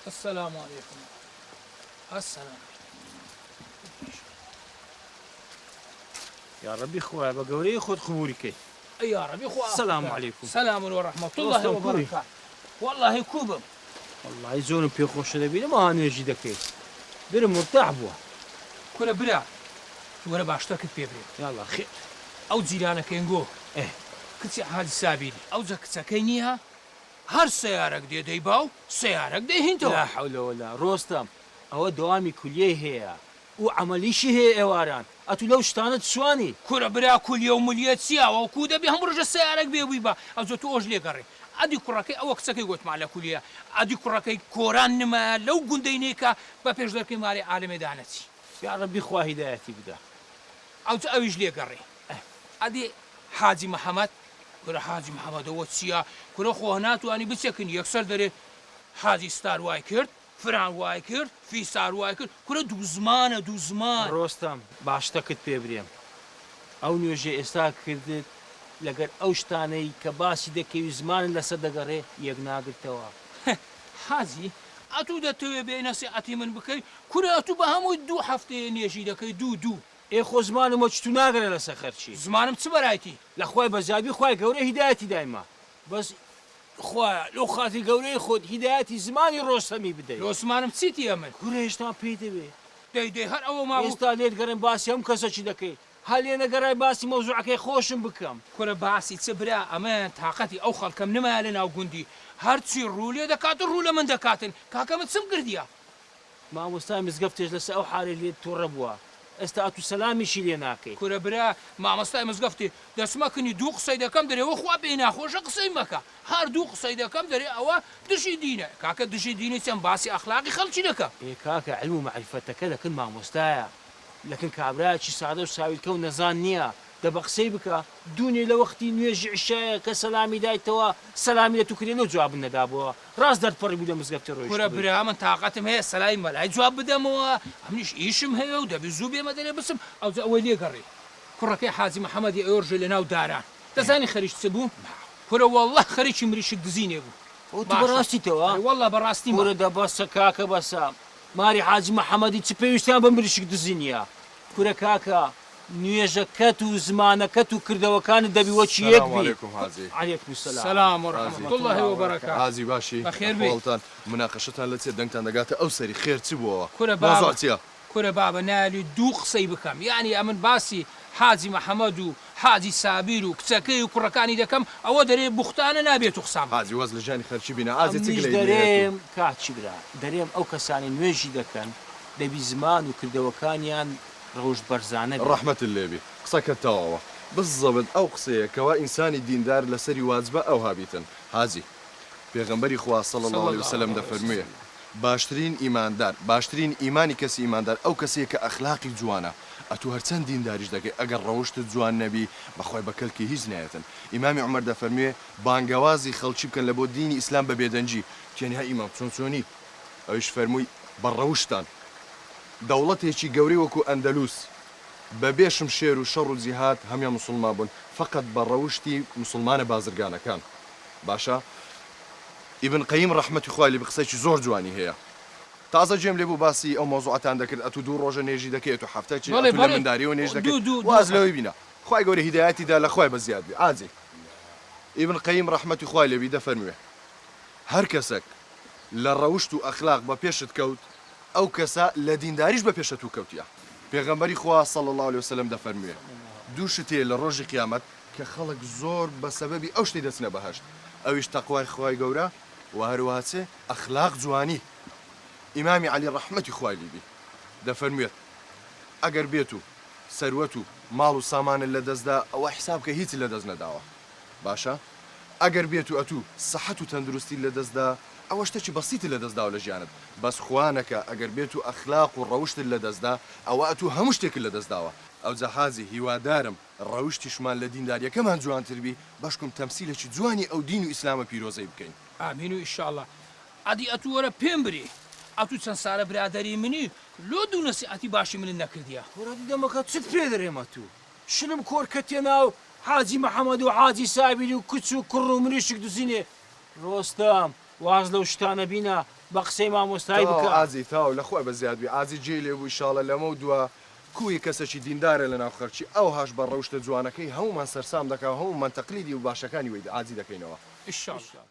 السلام علیکم السلام یاڕەبی خوایە بە گەورەی خۆت قبوری کەی. ئەی یاڕەبی خوا سلام علیکم. سلام و رحمة اللە ڕۆستەم و کوڕی. بەرەکات وەڵاهی کوو بم. وەڵاهی زۆرم پێ خۆشە دەبینم ئەوها نوێژی دەکەی درم مورتاح بووە. کورە برا وەرە با شتەکت پێ برێم. یاڵا خێر. ئەو جیرانەکەین گۆ ئێ. کچی حاجی سابیری ئەوجە کچەکەی نیە هەر سەیارەک دێ دەیبا و سەیارەک دەیهینتەوە. لا حول ولا ڕۆستەم ئەوە دەوامی کولیەی هەیە و عەمەلیشی هەیە ئێواران ئەتوو لەو شتانە چوانی. کورە برا کولیە و ملیە چیە ئەوە کو دەبی هەموو ڕۆژێ سەیارەک بێ بیبا ئەوجە تۆ ئۆش لێ گەڕێ ئەدی کوڕەکەی ئەوە کچەکەی گۆتمان لە کولیە ئەدی کوڕەکەی کۆران نمایە لەو گوندەی نەیکا بە پێش دەرکەی مارێ عالەمێ دانەچی. یاڕەبی خوا هیدایەتی بدا. ئەوجە ئەویش لێ گەڕێ ئەدی حاجی محەمەد کورە حاجی محەمەد ئەوە چیە کورە خۆ ناتوانی بچەکن یەکسەر دەرێ حاجی ستار وای کرد فران وای کرد فیسار وای کرد کورە دووزمانە دووزمان. ڕۆستەم با شتەکت پێ برێم ئەو نوێژەی ئێستا کردت لەگەر ئەو شتانەی کە باسی دەکەی و زمانت لەسەر دەگەڕێ یەک ناگرتەوە. حاجی ئەتوو دەتەوێ بێی نەسیحەتی من بکەی کورە ئەتوو بە هەمووی دوو هەفتەیە نوێژی دەکەی دوو دوو. ئێ خۆ زمانم وەچ تو ناگەرێ لەسەر خەرچی. زمانم چ بەرایتی؟ لە خوای بەزیادبی خوای گەورە هیدایەتی دایمە بەس خوایە لۆ خاتری گەورەی خۆت هیدایەتی زمانی ڕۆستەمی بدەی. لۆ زمانم چیتی ئەمن. کورە هێشتا پێی دەوێ. دەی دەی هەر ئەوە مابوو. ئێستا لێت گەڕێم باسی هەموو کەسەکی دەکەی هەر لێ نەگەڕای باسی مەوزوعەکەی خۆشم بکەم. کورە باسی چ برا ئەمن تاقەتی ئەو خەڵکەم نمایە لە ناو گوندی هەرچی ڕوو لێ دەکاتن ڕوو لە من دەکاتن کاکە من چم کردیە. مامۆستای مزگەفتێش لەسەر ئەو حالەی لێت توڕە بووە ئێستا ئەتوو سەلامیشی لێ ناکەی. کورە برا مامۆستای مزگەفتی دەچمە کنی دوو قسەی دەکەم دەرێ وەخوا پێی ناخۆشە قسەی مەکە هەر دوو قسەی دەکەم دەرێ ئەوە دژی دینە کاکە دژی دینی چەم باسی ئەخلاقی خەڵکی دەکەم. ئێ کاکە عیلم و مەعریفەتەکە لەکن مامۆستایە لەکن کابرایەکی سادە و ساویلکە و نەزان نیە دە بە قسەی بکە دوونێ لە وەختی نوێژی عیشایە کە سەلامی دایتەوە سەلامی لە تو کرێ لۆ جوابت نەدابۆوە ڕاست دەرپەڕیبوو لە مزگەفتی کورە ڕۆیشتبووی. برا من تاقەتم هەیە سەلامی مەلای جواب بدەمەوە ئەمنیش ئیشم هەیە و دەبی زوو بێمە دەرێ بچم ئەوجا ئەوەی لێ گەڕێ کوڕەکەی حاجی محەمەدی ئەیۆرژێ لە ناو داران دەزانی خەریک چ بوو کورە وەڵڵا خەریکی مریشک دزینێ بوو ئەوە تو باشە بەڕاستیتەوە؟ ئەرێ وەڵڵا بەڕاستیمە. کورە دە بەسە کاکە بەسە ماری حاجی محەمەدی چ پێویستیان بە مریشک دزی نیە کورە کاکە نوێژەکەت و زمانەکەت و کردەوەکانت دەبی وەکی یەک سلام بی. علیکم حاجی. علیکم سلام. سلام و حاجی. رحمە اللە و بەرەکاته. حاجی باشی بەخێر بێی. ئەحواڵتان مناقەشەتان لە چیە دەنگتان دەگاتە ئەو سەری خێر چ بووەوە کورە مەوزوع بابە چیە؟ کورە بابە نایەلی دوو قسەی بکەم یانی ئەمن باسی حاجی محمد و حاجی سابیر و کچەکەی و کوڕەکانی دەکەم ئەوە دەرێ بوختانە نابێت و قسان بکەم. حاجی واز لە ژیانی خەرکی بینە حاجی چ ئەمنیش گلەیت لێیە تو. دەرێم کاکی برا دەرێم ئەو کەسانەی نوێژی دەکەن دەبی زمان و کردەوەکانیان ڕەوشت بەرزانە بێ. ڕەحمەتت لێ بی قسەکەت تەواوە بززەبت ئەو قسەیە کەوا ئینسانی دیندار لەسەری واجبە ئەوها بیتن حاجی پێغەمبەری خوا صلی اللە علیە وسلم دەفەرموێ باشترین ئیماندار باشترین ئیمانی کەسی ئیماندار ئەو کەسەیە کە ئەخلاقی جوانە ئەتوو هەرچەند دینداریش دەکەی ئەگەر ڕەوشتت جوان نەبی بەخوای بە کەلکی هیچ نایەتن ئیمامی عومەر دەفەرموێ بانگەوازی خەڵکی بکەن لەبۆ دینی ئیسلام بە بێدەنگی وتیان یا ئیمام چۆن چۆنی ئەویش فەرمووی بە ڕەوشتان دەوڵەتێکی گەورەی وەکو ئەندەلوس بە بێ شمشێر و شەڕ و جیهاد هەموان موسڵمان بوون فەقەت بە ڕەوشتی موسڵمانە بازرگانەکان باشە ئیبن قەیم ڕەحمەتی خوای لێ بی قسەیەکی زۆر جوانی هەیە تازە گوێم لێ بوو باسی ئەو مەوزوعەتان دەکرد ئەتوو دوو ڕۆژە نوێژی دەکەی ئەتوو هەفتەکی بەڵێ ئەتوو لە بەڵێ منداریەوە نوێژ دەکەی دوو دوو دوو واز هەفتە. لەوەی بینە خوای گەورە هیدایەتی دا لە خوای بەزیاد بی عاجی ئیبن قەیم ڕەحمەتی خوای لێ بی دەفەرموێ هەر کەسەک لە ڕەوشت و ئەخلاق بە پێشت کەوت ئەو کەسە لە دینداریش بە پێشە توو کەوتیە. پێغەمبەری خوا صلی اللە علیە وسلم دەفەرموێ، دوو شت هەیە لە ڕۆژی قیامەت کە خەڵک زۆر بە سەبەبی ئەو شتەی دەچنە بەهەشت ئەویش تەقوای خوای گەورە وە هەروەها چ ئەخلاق جوانی. ئیمامی عەلی ڕەحمەتی خوای لی بی دەفەرموێت، ئەگەر بێت و سەروەت و ماڵ و سامانت لە دەست دا ئەوە حیساب کە هیچت لە دەست نەداوە. باشە ئەگەر بێتو ئەتوو سەحەت و تەندروستیت لەدەست دا ئەوە شتەکی بەسیتت لەدەست داوە لە ژیانت بەس خوا نەکا ئەگەر بێتو ئەخلاق و ڕەوشتت لەدەست دا ئەوە ئەتوو هەموو شتێکت لەدەست داوە ئەوجا حاجی هیوادارم ڕەوشتیشمان لە دینداریەکەمان جوانتر بی بەشکم تەمسیلەکی جوانی ئەو دین و ئیسلامە پیرۆزەی بکەین. ئامین و ئیشاڵا ئەدی ئەتوو وەرە پێم برێ ئەتوو چەند سالە برادەری منی لۆ دوو نەسیحەتی باشی منت نەکردیە. کورە دیدەمەکە چت پێ دەرێم ئەتوو شلم کۆر کەتیە ناو حاجی محەمەد و حاجی سابیر و کچ و کوڕ و مریشک دزینێ ڕۆستەم واز لەو شتانە بینە. بە قسەی مامۆستای تەواو بکە. عازی تەواو لە خوای بەزیاد بی عازی جێی لێ بوو ئیشاڵە لەمەو دوا کوی کەسەکی دیندارە لەناو خەرکی ئەوهاش بە ڕەوشتە جوانەکەی هەموومان سەرسام دەکا و هەموومان تەقلیدی و باشەکانی وەی عازی دەکەینەوە. ئیشاڵا.